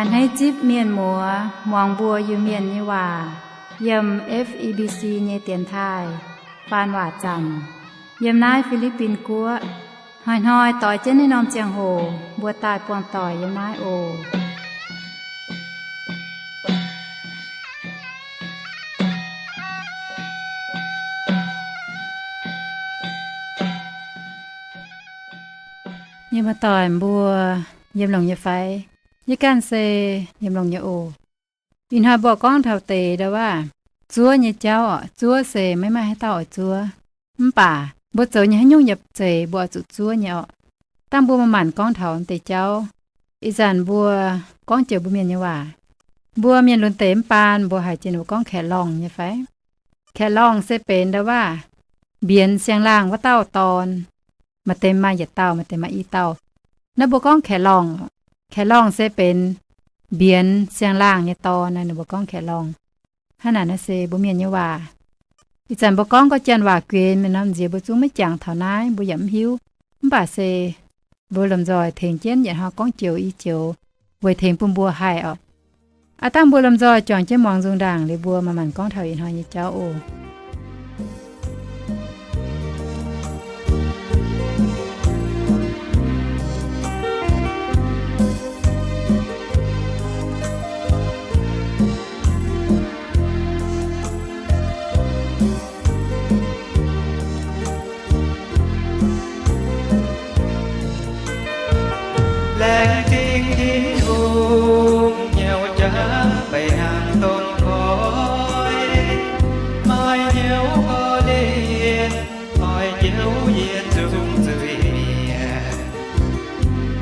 A'hneiv zipv mienh muoz muangx mbuo Iu-Mienh nyei waac yiem F E B C nyei dienx taaih faan waac zanc yiem naaiv Fi^li^bin Guoqv. Hnoi-hnoi doix jienv naaiv norm ziangh hoc mbuo daaih buangh doic yiem naaiv oc. Yie muoz-doic mbuo yiem longx nyei fai? Yie ganh se yiem longx nyei oc. Ih hnoi mbuo gorngv taux deix ndau wuov zuov nyei jauv oc. Zuov se maiv maaih haaix dauh oix zuov. Mv baac mbuo zoux nyei haaix nyungc yaac zeiz mbuo oix zuqc zuov nyei oc. Dangh mbuo maaih maanc gorngv taux deix jauv. Ih zanc mbuo gorngv joux mbuo mienh nyei waac. Mbuo mienh lunx deix mv baan mbuo haiz jiex ninh mbuo gorngv kaeqv-lorngh nyei fai? Kaeqv-lorngh se benx ndau wuov mbienx siang-laangh wuov dauh dorn. Maaih deix maaih yietc dauh, maaih deix maaih i dauh. Naaiv mbuo gorngv kaeqv-lorngh. Kaeqv-lorngh se benx mbienx siang-laangh nyei dorn, ninh mbuo gorngv kaeqv-lorngh. Hnangv naaic naaiv se mbuo mienh nyei waac. Ih zanc mbuo gorngv gorqv-janx waac guenx mienh norm nziex mbuo zungv maiv jangx taux naaiv, mbuo yaac mv hiuv. Mv baac se mbuo lomh nzoih tengx jienv yietc hnoi gorngv joux i joux weic tengx bun mbuo haih oc. Aav dangh mbuo lomh nzoih juangc jienv muangx nzung ndaangc liuz mbuo maaih maanc gorngv taux ih hnoi nyei jauv oc. Laengz zingh Tin-Hungh nyouz jaax mbaih hnangv dongh koi, maaih hnyouv korv-lienh oix njoux yie zungv zuiz-mienh.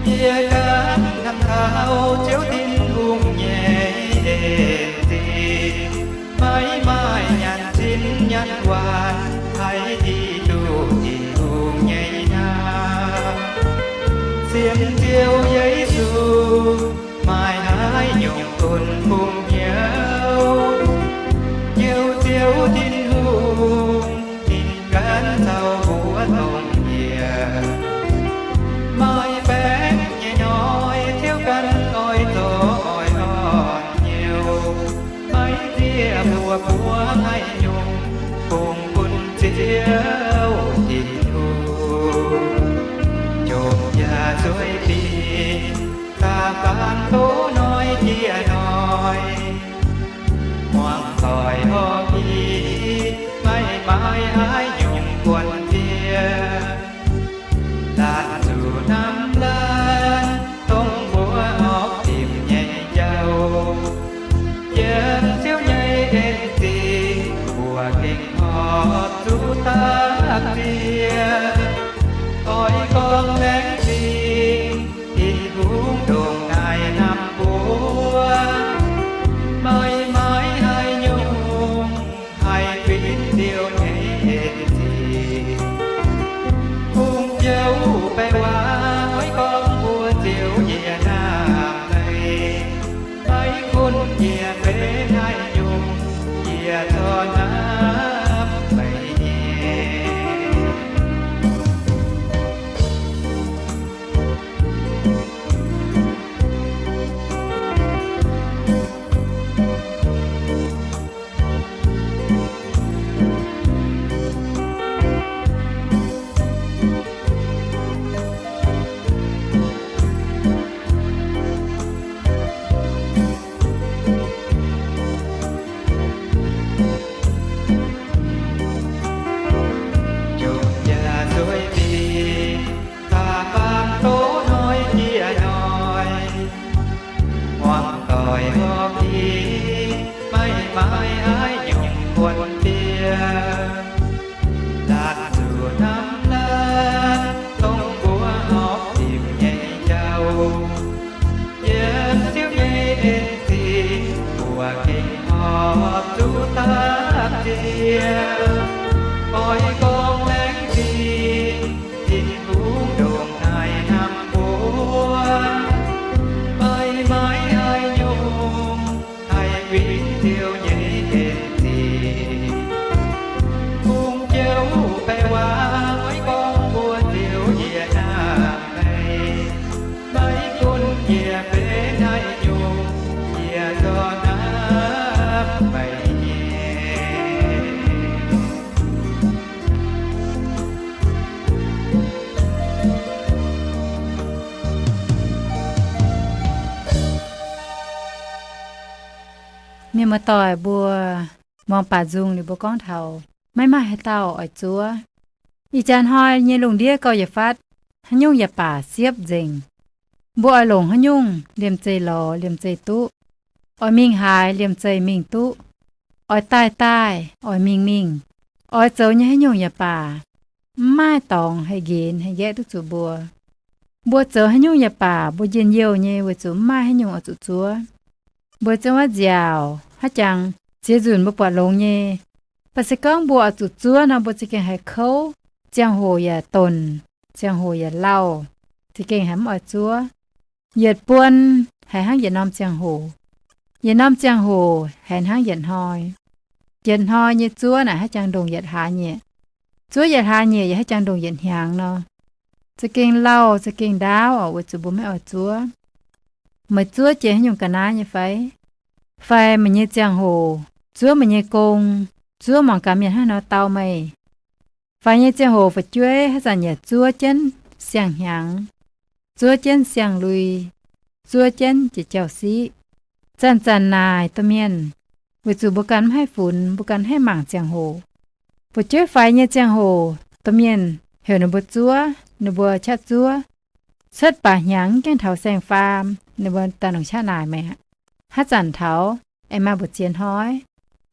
Yie ganh hnamv taux Ziouv Tin-Hungh nyei en zingh, maiv maaih nyanc zinh nyanc waanc haih hiuv duqv Tin-Hungh nyei hnamv. Sienx Ziouv Yesu maaih haaix nyungc bun bungx hnyouv, Njoux Ziouv Tin-Hungh ninh ganh caux mbuo dongh yie. Maaih baengc nyei hnoi Ziouv ganh oix zorc oix orn hnyouv, maiv zieqv mbuo buov haaix nyungc bungx bun Ziouv Tin-Hungh. Jomc yaac zueiz dingc, da'faanh doz hnoi jiex hnoi, muangx doic horpc i, maiv maaih haaix nyungc buonc diex. Laatc zuqc hnamv laanh dongh mbuo horpc dimc nyei jauv. Yiem Ziouv nyei en zingh mbuo gengh horpc zuqc dapv ziex. Oix gorngv laengz zingh Tin-Hungh ndongc naaic hnamv mbuo, maiv maaih haaix nyungc haih fingx Ziouv nyei en zingh. Kungx joux baeqc waac oix gorngv mbuox Ziouv yie hnamv meih, maiv gunv yie benx haaix nyungc, yie corc hnamv meih nyei. Jomc yaac zueiz dingc, da'faanh doz hnoi jiex hnoi, muangx doic horpc i, maiv maaih haaix nyungc buonc diex. Laatc zuqc hnamv laanh dongh mbuo horpc dimc nyei jauv. Yiem Ziouv nyei en zingh mbuo gengh horpc zuqc dapv ziex. Oix gorngv laengz zingh Tin-Hungh ndongc naaic hnamv mbuo, maiv maaih haaix nyungc haih fingx Ziouv nyei en zingh. Kungx joux baeqc waac oix gorngv mbuox Ziouv yie hnamv meih, maiv gunv yie benx haaix nyungc, Mienh muoz-doic mbuo muangx baac nzung liuz mbuo gorngv taux maiv maaih haaix dauh oix zuov. Ih jaax hnoi nyei lungh ndiev gauh yietc fatv, haaix nyungc yaac baac siepv nzengc. Mbuo oix longc haaix nyungc liemh zeih lorz liemh zeih duqv, oix mingh haaix liemh zeih mingh duqv, oix daaih daaih oix mingh mingh, oix zoux nyei haaix nyungc yaac baac, mv maaih dorngx haih nqenx haih nqaeqv duqv zuqc mbuo. Mbuo zoux haaix nyungc yaac baac mbuo njien-youh nyei weic zuqc mv maaih haaix nyungc oix zuqc zuov. Mbuo ziouc wuov nziaauc haaix jangx ziex nzunc mbuo buatc longx nyei. Mv baac se gorngv mbuo oix zuqc zuov nor mbuo za'gengh haiz kouv, ziangh hoc yaac donc, ziangh hoc yaac lauh, za'gengh haiz mv oix zuov. Yietc buonc haiz hnangv yietc norm ziangh hoc, yietc norm ziangh hoc haiz hnangv yietc hnoi. Yietc hnoi nyei zuov naaic haaix jangx ndongc yietc hlaax nyieqc. Zuov yietc hlaax nyieqc yaac haaix jangx ndongc yietc hnyangx nor. Za'gengh lauh za'gengh ndaauv oc, weic zuqc mbuo maiv oix zuov. Meih zuov jiex haaix nyungc ga'naaiv nyei fai? Fai meih nyei ziangh hoc, zuov meih nyei gong, zuov mangc gaax mienh hnangv haaix nor dau meih. Faix nyei ziangh hoc fu'jueiv haaix zanc yaac zuov jienv siang-hnyangx, zuov jienv siang-lui, zuov jienv jiex jauv-siqv. Zanc-zanc naaic domh mienh, weic zuqc mbuo ganh mv haih funx, mbuo ganh mv haih mangc ziangh hoc. Fu'jueiv faix nyei ziangh hoc domh mienh heuc ninh mbuo zuov, ninh mbuo qaqv zuov. Cuotv baac hnyangx mv gaengh taux saeng-faam, ninh mbuo daaih longc qaqv naaic meih aqv. Haaix zanc taux, aengx maaih mbu'ziex hnoi,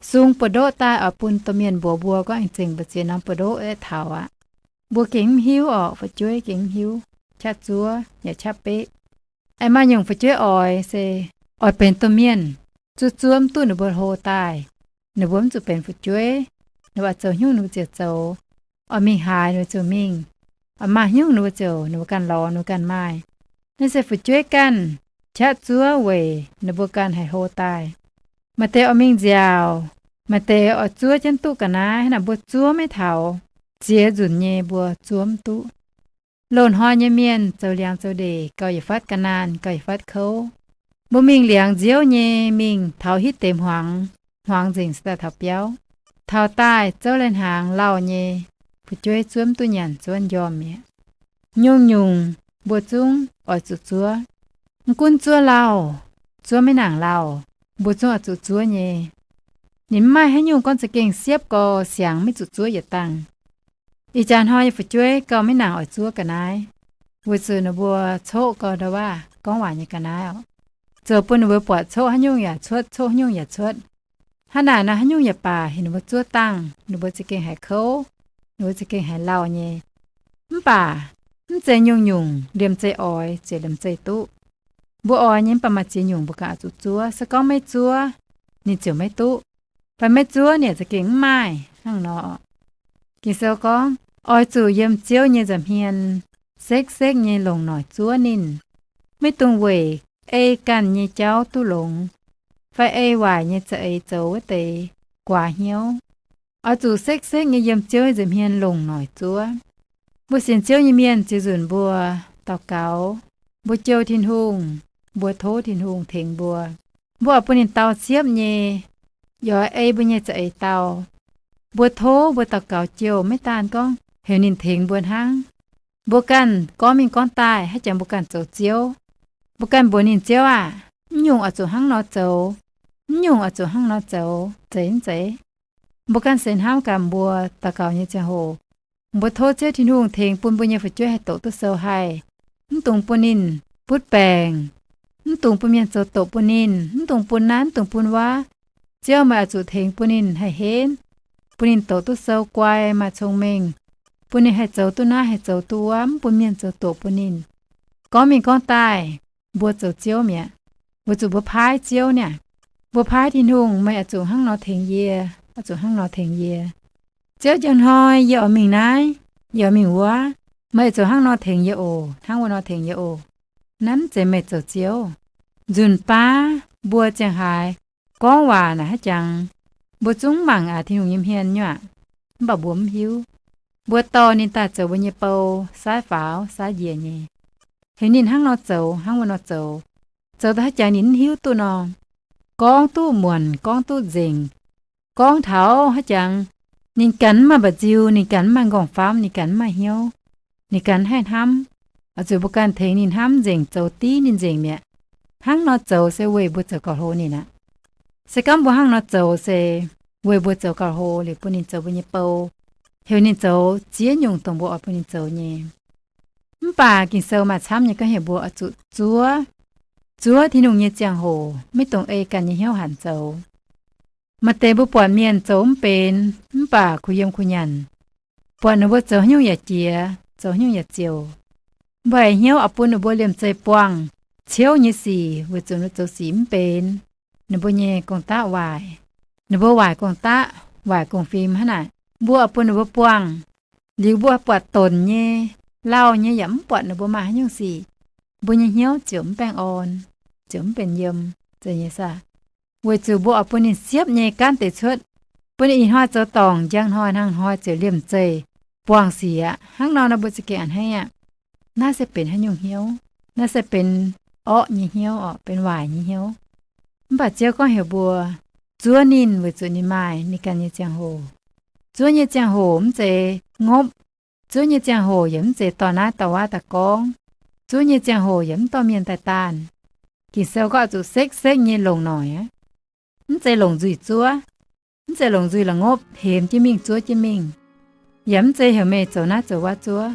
sung buoz-ndoqv daaih oix bun domh mienh mbuox mbuo gorngv aengx zengc mbu'ziex norm buoz-ndoqv aeqv, taux aqv. Mbuo gengh mv hiuv orqc, fu'jueiv gengh mv hiuv, qaqv zuov yaac qaqv beqv. Aengx maaih nyungc fu'jueiv oix se oix benx domh mienh, zuov zuov mv duqv ninh mbuo hlo daaih, ninh mbuo mv zuqc benx fu'jueiv, ninh mbuo oix zoux haaix nyungc ninh mbuo ziouc zoux, oix mingh haaix ninh mbuo ziouc mingh, oix maaih haaix nyungc ninh mbuo ziouc ninh mbuo ganh lorz ninh mbuo ganh maaih. Naaiv se fu'jueiv ganh qaqv zuov weic ninh mbuo ganh haih hlo daaih. Maaih deix oix mingh nziaauc, maaih deix oix zuov jienv duqv ga'naaiv, hnangv naaic mbuo zuov maiv taux, ziex nzunc nyei mbuo zuov mv duqv. Loz-hnoi nyei mienh zoux liangx zoux ndeic gauh yietc fatv ga'naanh gauh yietc fatv kouv. Mbuo mingh liangx nziouv nyei mingh taux hitv deix hmuangx, hmuangx nzengc se daaih taux biauv. Taux daaih zouv lai-hnaangx lauh nyei, fu'jueiv zuov mv duqv nyanc, zuov njormh mi'aqv. Nyungc-nyungc mbuo zungv oix zuqc zuov. Mv gunv zuov lauh, zuov maiv nangc lauh, mbuo zungv oix zuqc zuov nyei. Ninh mv maaih haaix nyungc gorngv za'gengh siepv gau siangx maiv zuqc zuov yietc dangh. Ih jaax hnoi nyei fu'jueiv gauh maiv nangc oix zuov ga'naaiv, weic zuqc ninh mbuo coqv gau ndau waav gorngv waac nyei ga'naaiv oc. Zoux bun ninh mbuo buatc coqv haaix nyungc yaac cuotv, coqv haaix nyungc yaac cuotv. Hnangv naaic nor haaix nyungc yaac baac heuc ninh mbuo zuov dangh, ninh mbuo za'gengh haiz kouv, ninh mbuo za'gengh haiz lauh nyei. Mv baac mv zeiz nyungc-nyungc liemh zeih oix ziouc liemh zeih duqv. Mbuo oix nyei mv baac maaih ziex nyungc mbuo ganh oix zuqc zuov. Se gorngv maiv zuov, ninh ziouc maiv duqv. Fai maiv zuov ninh yaac za'gengh mv maaih hnangv nor. Ging-Sou gorngv, oix zuqc yiem Ziouv nyei nza'hmien sekv-sekv nyei longc noic zuov ninh. Maiv dungx weic ei ganh nyei jauv duqv longx, fai ei waaic nyei za'eix zoux wuov deix guaax hnyouv. Oix zuqc sekv-sekv nyei yiem Ziouv nyei nza'hmien longc noic zuov. Mbuo sienx Ziouv nyei mienh ziex nzunc mbuo daux gaux, mbuo jouh Tin-Hungh, mbuo tov Tin-Hungh tengx mbuo. Mbuo oix bun ninh dau siepv nyei, yaac ei mbuo nyei za'eix dau. Mbuo tov, mbuo daux gaux jouh maiv daan gorngv heuc ninh tengx mbuo hnangv. Mbuo ganh gorngv mingh gorngv daaih haaix jangx mbuo ganh zoux Ziouv. Mbuo ganh mbuox ninh, Ziouv aah, mv nyungc oix zuqc hnangv nor zoux, mv nyungc oix zuqc hnangv nor zoux, zeiz mv zeiz? Mbuo ganh se hnamv gaax mbuo daux gaux nyei ziangh hoc, mbuo tov Ziouv Tin-Hungh tengx bun mbuo nyei fu'jueiv haih doqc duqv sou haih. Mv dungx bun ninh butv baengc. Mv dungx bun mienh zoux doqc bun ninh. Mv dungx bun naaiv, mv dungx bun wuov. Ziouv, meih oix zuqc tengx bun ninh haih henv, bun ninh doqc duqv sou guai, maaih cong-mengh, bun ninh haih zoux duqv naaiv, haih zoux duqv wuov, mv bun mienh zoux doqc bun ninh. Gorngv mingh gorngv daaih, mbuo zoux Ziouv mi'aqv, weic zuqc mbuo paaiv Ziouv niaa. Mbuo paaiv Tin-Hungh, meih oix zuqc hnangv nor tengx yie, oix zuqc hnangv nor tengx yie. Ziouv, njang hnoi yie oix mingh naaiv, yie oix mingh wuov, meih oix zuqc hnangv nor tengx yie oc, hnangv wuov nor tengx yie oc. Naaiv mv zeiz meih zoux Ziouv. Nzunc baav mbuo ziangh haaix gorngv waac naaic haaix jangx, mbuo zungv mangc aqc Tin-Hungh nyei hmien nyuac, mv baac mbuo mv hiuv. Mbuo dorh ninh daaih zoux mbuo nyei bou, saaiv faaux saaiv njiec nyei, heuc ninh hnangv nor zoux, hnangv wuov nor zoux, zoux daaih haaix jangx ninh mv hiuv duqv nor, gorngv duqv muonc, gorngv duqv nzengc. Gorngv taux haaix jangx, ninh ganh mv maaih mba'nziu, ninh ganh mv maaih nqorngv-famv, ninh ganh mv maaih hnyouv, ninh ganh mv haih hnamv. Oix zuqc mbuo ganh tengx ninh hnamv nzengc, zoux div ninh nzengc mi'aqv. Hnangv nor zoux se weic mbuo zoux gauh hlo ninh aqv. Se gorngv mbuo hnangv nor zoux se weic mbuo zoux gauh hlo liuz bun ninh zoux mbuo nyei bou, heuc ninh zoux ziex nyungc dongh mbuo oix bun ninh zoux nyei. Mv baac Ging-Sou maaih camv nyei gorngv heuc mbuo oix zuqc zuov, zuov Tin-Hungh nyei ziangh hoc, maiv dungx ei ganh nyei hnyouv hanc zoux. Maaih deix mbuo buatc mienh zoux mv benx, mv baac kuh yiem kuh nyanc, buatc ninh mbuo zoux haaix nyungc yaac jiex, zoux haaix nyungc yaac ziouc, mbuo hnyouv oix bun ninh mbuo liemh zeih buangh ciouv nyei sic weic zuqc ninh mbuo zoux sic mv benx. Ninh mbuo nyei gong-daqv waaic, ninh mbuo waaic gong-daqv, waaic gong-fim hnangv naaic, mbuo oix bun ninh mbuo buangh. Liuz mbuo buatc donc nyei, lauh nyei yaac mv buatc ninh mbuo maaih haaix nyungc sic, mbuo nyei hnyouv ziouc mv baengh orn, ziouc mv benx yiem, zeiz nyei saah? Weic zuqc mbuo oix bun ninh siepv nyei gaanv deix cuotv, bun ninh ih hnoi zoux dorngc, njang hnoi hnangv hnoi ziouc liemh zeih buangh sic aqv. Hnangv nor nor mbuo za'gengh a'hneiv aqv. Naaiv se benx haaix nyungc hnyouv? Naaiv se benx orqv nyei hnyouv oc, benx waaic nyei hnyouv. Mv baac Ziouv gorngv heuc mbuo zuov ninh weic zuqc ninh maaih ninh ganh nyei ziangh hoc. Zuov nyei ziangh hoc mv zeiz ngopv. Zuov nyei ziangh hoc yaac mv zeiz dorh naaiv dorh wuov daaih gorngv. Zuov nyei ziangh hoc yaac mv dorh mienh daaih daanh. Ging-Sou gorngv oix zuqc sekv sekv nyei longc noic aqv. Mv zeiz longc nzuih zuov, mv zeiz longc nzuih la'ngopv hemx jienv mingh zuov jienv mingh, yaac mv zeiz heuc meih zoux naaiv zoux wuov zuov.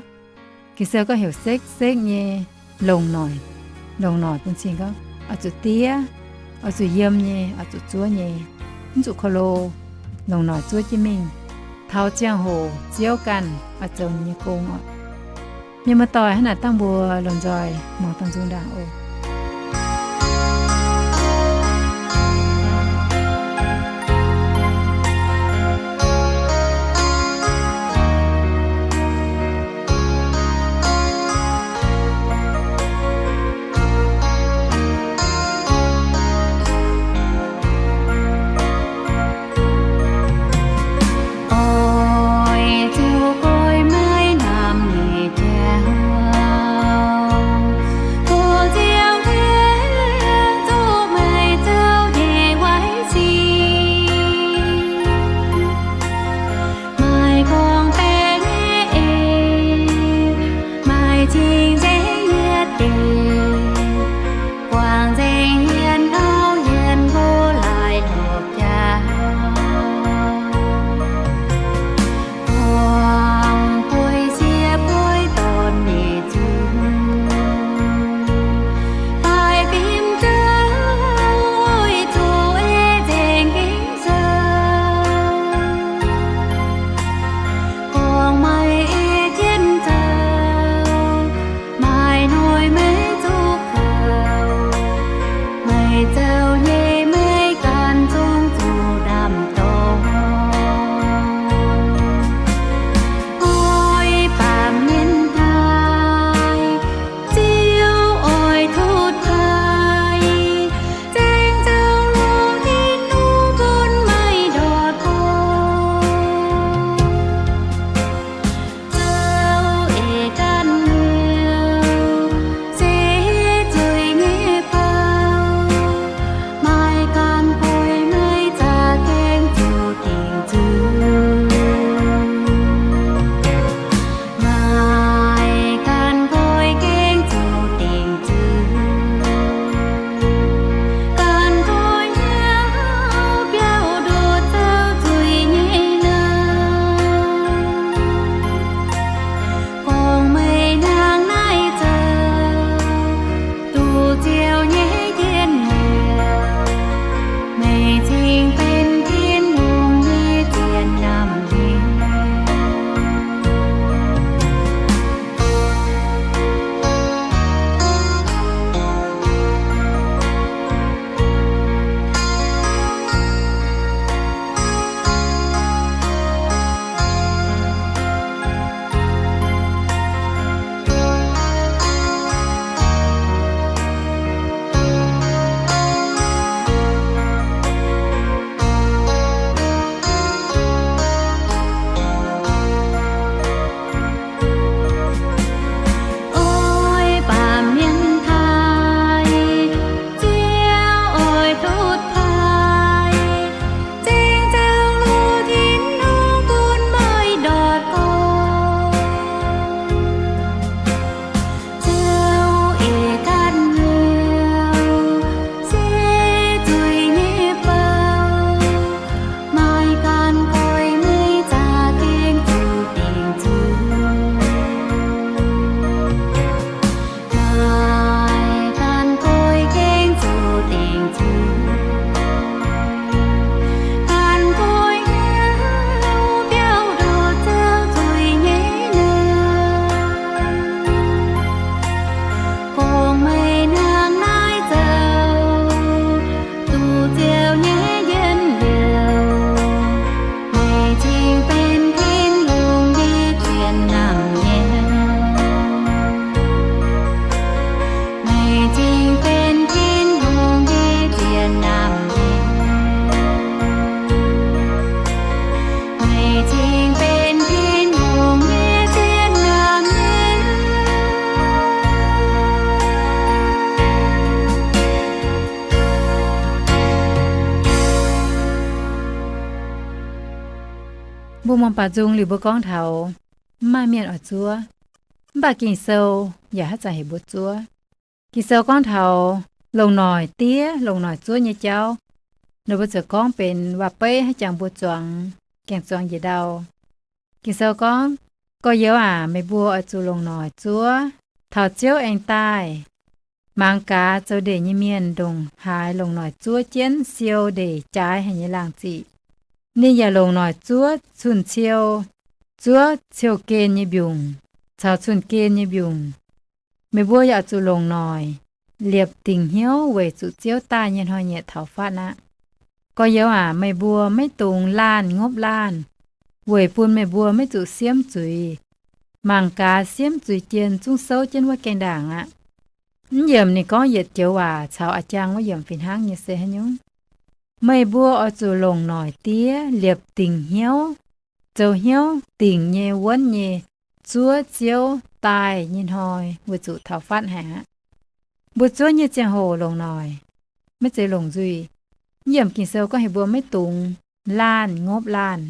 Ging-Sou gorngv heuc sekv sekv nyei longc noic. Longc noic bun cing gorngv oix zuqc diev, oix zuqc yiem nyei, oix zuqc zuov nyei, mv zuqc korv-lo, longc noic zuov jienv mingh, taux ziangh hoc Ziouv ganh oix zoux ninh nyei gong oc. Mienh muoz-doic, hnangv naaic dangh mbuo lomh nzoih muangx dangh nzung ndaangc oc. Mbuo mangc baac nzung liuz mbuo gorngv taux mv maaih mienh oix zuov, mv baac Ging-Sou yaac haaix zanc heuc mbuo zuov. Ging-Sou gorngv taux longc noic diev, longc noic zuov nyei jauv, ninh mbuo ziouc gorngv benx waac-beiv haaix jangx mbuo zuangx, gaengh zuangx njiec ndau. Ging-Sou gorngv, Gorx-youz aac, meih mbuo oix zuqc longc noic zuov, taux Ziouv aengx daaih. Mangc gaax, zoux ndeic nyei mienh ndongc haaix longc noic zuov jienv siou ndeic jaaix haic nyei laangh ziqc. Ninh yaac longc noic zuov cun-ciou, zuov ciou-gen nyei mbiungc, caux cun-gen nyei mbiungc. Meih mbuo yaac zuqc longc noic liepc dingc hnyouv weic zuqc Ziouv daaih nyei hnoi-nyieqc taux fatv aqv. Gorx-youz aac, meih mbuo maiv dungx laanh ngopv laanh, weic bun meih mbuo maiv zuqc siemv zuiz. Mangc gaax, siemv zuiz jien zungv souv jienv wuov gaengh ndaangc aqv. Mv yiemc ninh gorngv yietc joux waac caux a'jang wuov yiemc fih hnangv nyei se haaix nyungc? Meih mbuo oix zuqc longc noic diev liepc dingc hnyouv, zoux hnyouv dingc nyei wuonv nyei, zuov Ziouv daaih nyei hnoi weic zuqc taux fatv haic aqv. Mbuo zuov nyei ziangh hoc longc noic, maiv zeiz longc nzuih. Mv yiemc Ging-Sou gorngv heuc mbuo maiv dungx laanh ngopv laanh.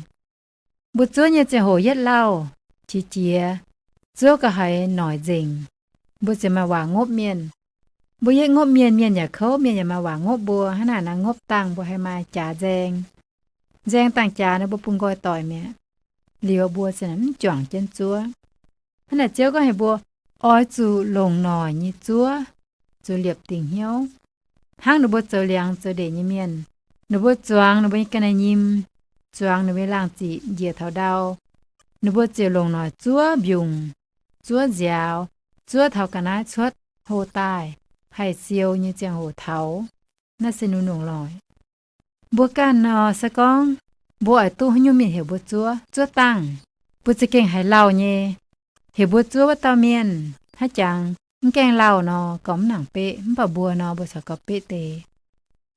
Mbuo zuov nyei ziangh hoc yietv lauh qiex jiez, zuov ga'haiz noic nzengc, mbuo ziouc maaih waac ngopv mienh. Mbuo yietv ngopv mienh, mienh yaac kouv, mienh yaac maaih waac ngopv mbuo. Hnangv naaic nor ngopv dangh mbuo haih maaih jaax nzaeng. Nzaeng dangh jaax nor mbuo bun nqoi doic mi'aqv. Liuz mbuo ziouc mv juangc jienv zuov. Hnangv naaic Ziouv gorngv heuc mbuo oix zuqc longc noic nyei zuov, zuqc liepc dingc hnyouv. Hnangv ninh mbuo zoux liangx zoux ndeic nyei mienh, ninh mbuo zuangx ninh mbuo nyei ga'naaiv nyim, zuangx ninh mbuo nyei laangh ziqc njiec taux ndau, ninh mbuo ziouc longc noic zuov mbiungc, zuov nziaaux, zuov taux ga'naaiv cuotv hlo daaih, haih siou nyei ziangh hoc taux. Naaiv se ninh longc noic. Mbuo ganh nor se gorngv mbuo oix duqv haaix nyungc mienh heuc mbuo zuov, zuov dangh, mbuo za'gengh haiz lauh nyei. Heuc mbuo zuov wuov dauh mienh haaix jangx mv gaengh lauh nor, gauh mv nangc beqv, mv baac mbuo nor, mbuo caux gauh beqv deix.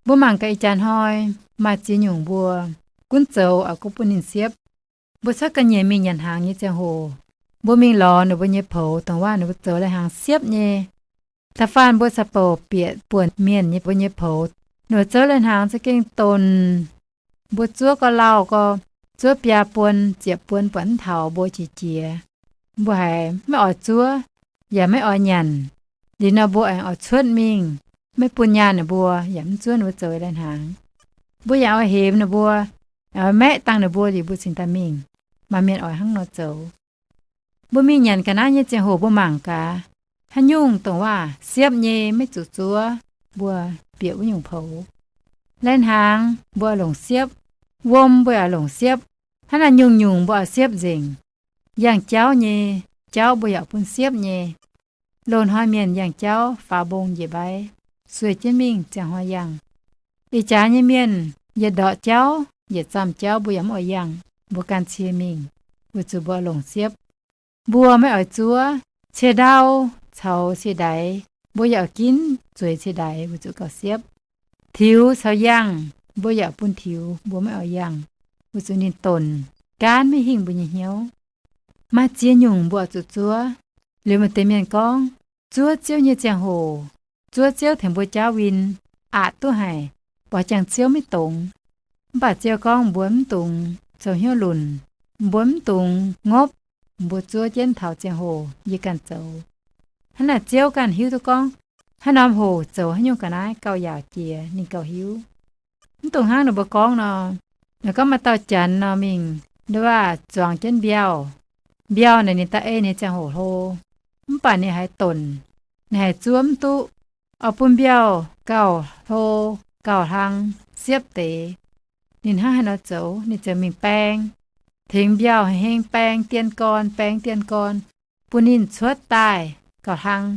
Mbuo mangc gaax ih jaax hnoi maaih ziex nyungc mbuo gunv zoux oix gunv bun ninh siepv. Mbuo cuotv ga'nyiec mingh nyanc hnaangx nyei ziangh hoc, mbuo mingh lorz ninh mbuo nyei poux, dongh waac ninh mbuo zoux lai-hnaangx siepv nyei. Da'faanh mbuo caux bouc bieqc buonc mienh nyei, mbuo nyei poux, ninh mbuo zoux lai-hnaangx za'gengh donc. Mbuo zuov gau lauh gau, zuov biaa buon ziepc buon buatc mv taux mbuo qiex jiez. Mbuo haiz maiv oix zuov, yaac maiv oix nyanc. Liuz nor mbuo aengx oix cuotv mingh, maiv bun nyaanh ninh mbuo, yaac mv zuov ninh mbuo zoux lai-hnaangx. Mbuo yaac oix hemx ninh mbuo, maeqv dangh ninh mbuo liuz mbuo cingx daaih mingh. Maaih mienh oix hnangv nor zoux. Mbuo mingh nyanc ga'naaiv nyei ziangh hoc mbuo mangc gaax, haaix nyungc dongh waac siepv nyei maiv zuqc zuov, mbuo bieqc wuov nyungc poux. Lai-hnaangx mbuo oix longc siepv, wuom mbuo yaac longc siepv. Hnangv naaic nyungc-nyungc mbuo oix siepv nzengc. Yangh jauv nyei, jauv mbuo yaac bun siepv nyei. Loz-hnoi mienh yangh jauv faaux mbong njiec mbaiv, sueih jienv mingh ziangh hnoi yangh. Ih jaax nyei mienh yietc ndorqc jauv yietc zaamh jauv mbuo yaac mv oix yangh, mbuo ganh cie mingh, weic zuqc mbuo oix longc siepv. Mbuo maiv oix zuov, cie ndau caux cie ndaix mbuo yaac oix ginv zueiz cie ndaix weic zuqc gauh siepv. Tiux caux yangh mbuo yaac bun tiux, mbuo maiv oix yangh, weic zuqc ninh donc, gaanv maiv hingh mbuo nyei hnyouv. Maaih ziex nyungc mbuo oix zuqc zuov. Liuz maaih deix mienh gorngv, zuov Ziouv nyei ziangh hoc, zuov Ziouv tengx mbuo jauv win, aqc duqv haic, mbuo jangx Ziouv maiv dongz. Mv baac Ziouv gorngv mbuo mv dungx zoux hnyouv lunc, mbuo mv dungx ngopv, mbuo zuov jienv taux ziangh hoc yie ganh zoux. Hnangv naaic Ziouv ganh hiuv duqv gorngv haaix norm hoc zoux haaix nyungc ga'naaiv gauh yaauc jiex, ninh gauh hiuv. Mv dungx hnangv ninh mbuo gorngv nor, ninh gorngv maaih dauh janx nor mingh, nduov waac zuangx jienv mbiauh. Mbiauh naaic ninh daaih ei ninh ziangh hoc hlo, mv baac ninh haiz donc, ninh haiz zuov mv duqv, oix bun mbiauh gauh hlo, gauh hlang, siepv deix. Ninh hnangv haaix nor zoux? Ninh ziouc mingh baeng, tengx mbiauh heng baeng dien gorn, baeng dien gorn, bun ninh cuotv daaih gauh hlang,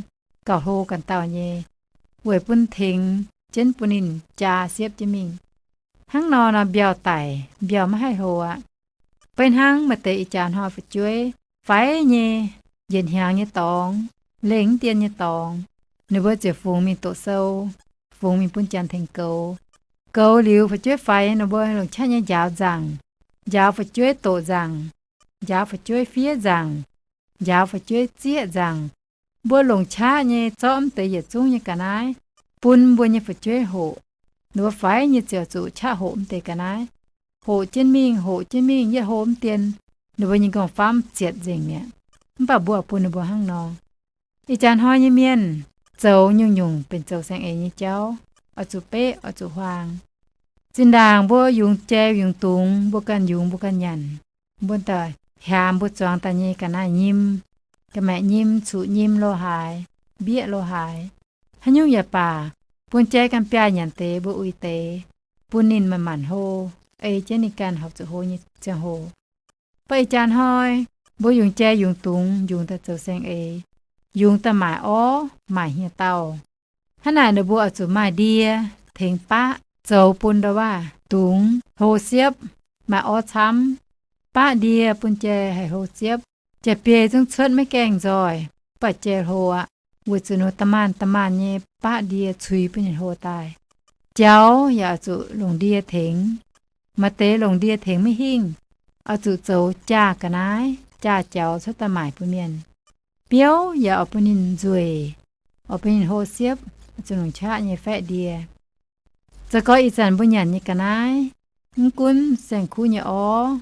gauh hlo ganh dauh nyei, weic bun tengx jienv bun ninh jaa siepv jienv mingh. Hnangv nor nor mbiauh daic, mbiauh maiv haih hlo aqv. Beiv hnangv maaih deix ih jaax hnoi fu'jueiv faix nyei, yietc hnyangx nyei dorngx, lengh mv dien nyei dorngx, ninh mbuo ziouc fungx mingh doqc sou, fungx mingh bun janx tengx goux. Goux liuz fu'jueiv faix, ninh mbuo longc qaqv nyei njaaux nzaangc, njaaux fu'jueiv doqc nzaangc, njaaux fu'jueiv fiev nzaangc, njaaux fu'jueiv zieqv nzaangc. Mbuo longc qaqv nyei zorqv mv deix yietc zungv nyei ga'naaiv bun mbuo nyei fu'jueiv hoqc. Ninh mbuo faix nyei ziouc zuqc qaqv hoqc mv deix ga'naaiv. hoqc jienv mingh, hoqc jienv mingh, yietv hlo mv dien, ninh mbuo nyei nqorngv-famv zietc nzengc mi'aqv. Mv baac mbuo oix bun ninh mbuo hnangv nor. Ih jaax hnoi nyei mienh zoux nyungc-nyungc benx zoux saeng-eix nyei jauv, oix zuqc beqv, oix zuqc huaang. Zinh ndaangc mbuo yungz jai yungz dungz, mbuo ganh yungz mbuo ganh nyanc, mbuo daaih hiaam mbuo zuangx daaih nyei ga'naaiv nyim, ga'maeqc nyim, cuqv nyim lo haaix, mbieqv lo haaix, haaix nyungc yaac baac, bun jai ganh biaaih nyanc deix mbuo uix deix, bun ninh manc-manc hlo, ei jienv ninh ganh horpc zuqc hlo nyei ziangh hoc. Mv baac ih jaax hnoi mbuo yungz jai yungz dungz, yungz daaih zoux saeng-eix, yungz daaih maaic orv maaic hnyouv dauh. Hnangv naaic ninh mbuo oix zuqc maaih ndie tengx baqv zoux bun ndau-waav dungz hlo siepv, maaih orv camv, baqv ndie bun jai haih hlo siepv. Jaa-biei zungv cuotv maiv gaengh nzoih, mv baac jai hlo aqv, weic zuqc ninh da'maanh da'maanh nyei baqv ndie cui bun ninh hlo daaih. Jaux yaac oix zuqc longc ndie tengx. Maaih deix longc ndie tengx maiv hingh, oix zuqc zoux jaah ga'naaiv, jaah jaux cuotv daaih maaic bun mienh. Biouv yaac oix bun ninh nzueic, oix bun ninh hlo siepv, oix zuqc longc qaqv nyei faeqv ndie. Za'gengh ih zanc mbuo nyanc nyei ga'naaiv, mv gunv saeng-kuv nyei orv,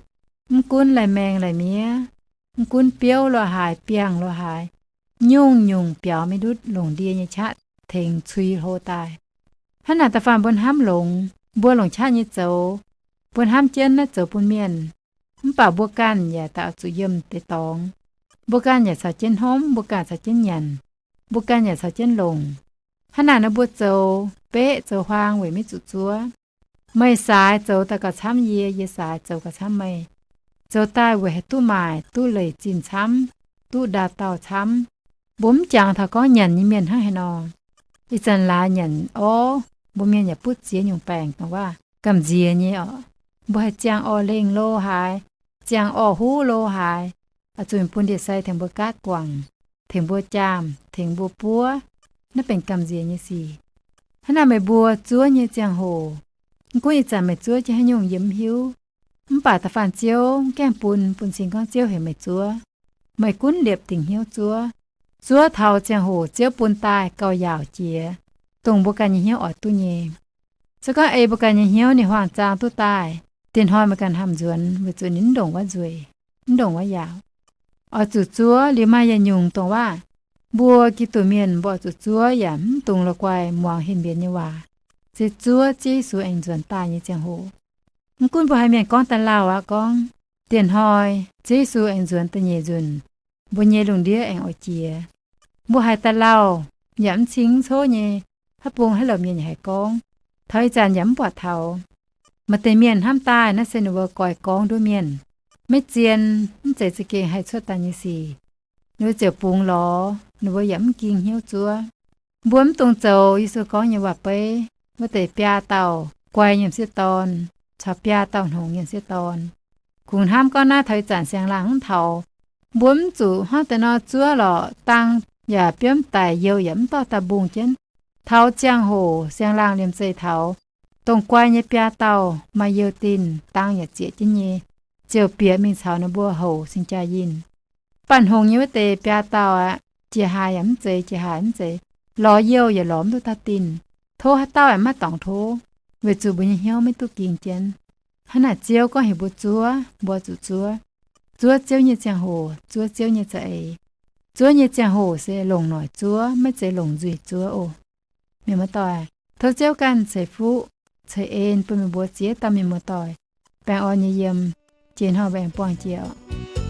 mv gunv lai-maeng lai-miev, mv gunv biouv lo haaix, biangh lo haaix, nyungc-nyungc biaux maiv ndutv longc ndie nyei qaqv tengx cui hlo daaih. Hnangv naaic da'faanh mbuo hnamv longx, mbuo longc qaqv nyei zoux, mbuo hnamv jienv naaiv zoux bun mienh, mv baac mbuo ganh yaac daaih oix zuqc yiem deix dorngx. Mbuo ganh yaac caux jienv hnomv, mbuo ganh caux jienv nyanc, mbuo ganh yaac caux jienv longc. Hnangv naaic nor mbuo zoux beqv zoux huaang weic maiv zuqc zuov. Meih saaix zoux daaih gauh camv yie, yie saaix zoux gauh camv meih. Zoux daaih weic haih duqv maaic, duqv leic zinh camv, duqv ndaa dauh camv. Mbuo mv jangx taux gorngv nyanc nyei mienh hnangv haaix nor. Ih zanc laaix nyanc orv, mbuo mienh yaac butv ziex nyungc baengc dongh waac gamh nziex nyei orqc. Mbuo haih ziangh orqv lengh lo haaix, ziangh orqv huv lo haaix, oix zuqc bun ndie-sai tengx mbuo gaatv guangc, tengx mbuo jaamh, tengx mbuo buov. Naaiv benx gamh nziex nyei sic. Hnangv naaic meih mbuo zuov nyei ziangh hoc, mv gunv ih zanc meih zuov jienv haaix nyungc yie mv hiuv, mv baac da'faanh Ziouv mv gaengh bun, bun cing gorngv Ziouv heuc meih zuov, meih gunv liepc dingc hnyouv zuov. Zuov taux ziangh hoc Ziouv bun daaih gauh yaauc jiex, dongh mbuo ganh nyei hnyouv oix duqv nyei. Se gorngv ei mbuo ganh nyei hnyouv ninh huaang-zaang duqv daaih, dieh hnoi meih ganh hnamv nzuonx weic zuqc ninh mv ndongc wuov nzueic, mv ndongc wuov yaauc. Oix zuqc zuov. Liuz maaih yietc nyungc dongh waac, mbuo Giduc mienh mbuo oix zuqc zuov yaac mv dungx la'guaih muangx henv mbienx nyei waac, se zuov Ziouv Yesu aengx nzuonx daaih nyei ziangh hoc. Mv gunv mbuo haiz mienh gorngv daaih lauh aqv gorngv, dieh hnoi Ziouv Yesu aengx nzuonx da'nyeic nzunc, mbuo nyei lungh ndiev aengx oix jiex. Mbuo haiz daaih lauh yaac mv cing mv coqv nyei, haaix bung haaix lomc mienh yaac haiz gorngv, taux ih zanc yaac mv buatc taux. Maaih deix mienh hnamv daaih naaiv se ninh mbuo goix gorngv nduov mienh, maiv zien, mv zeiz za'gengh haih cuotv daaih nyei sic. Ninh mbuo ziouc bungx lorz, ninh mbuo yaac mv ging hnyouv zuov. Mbuo mv dungx zoux Yesu gorngv nyei waac-beiv, wuov deix biaa dauh guai nyei m'sieqv dorn caux biaa dauh hnongx nyei m'sieqv dorn. Kungx hnamv gorngv naaiv taux ih zanc siang-laangh mv taux, mbuo mv zuqc hnangv deix nor zuov lorqc, dang yaac biomv daic, youh yaac mv dorh daaih mbungh jienv. Taux ziangh hoc siang-laangh liemh zeih taux, dongh guai nyei biaa dauh maaih youh dinh, dang yaac zieqc jienv nyei, ziouc bieqc mingh caux ninh mbuo houx cing-jaa yinh. Mv baac hnongx nyei wuov deix biaa dauh aqv, jiex haaix yaac mv zeiz, jiex haaix mv zeiz, lorz youh yaac lorz mv duqv daaih dinh. Tov haaix dauh yaac maiv dorngx tov, weic zuqc mbuo nyei hnyouv maiv duqv ging jienv. Hnangv naaic Ziouv gorngv heuc mbuo zuov, mbuo zuqc zuov. Zuov Ziouv nyei ziangh hoc, zuov Ziouv nyei za'eix. Zuov nyei ziangh hoc se longc noic zuov, maiv zeiz longc nzuih zuov oc. Mienh muoz-doic, tov Ziouv ganh ceix fuqv ceix en bun meih mbuo ziex dauh mienh muoz-doic, baengh orn nyei yiem. Jiex hnoi mbuo aengx buangh jiex oc.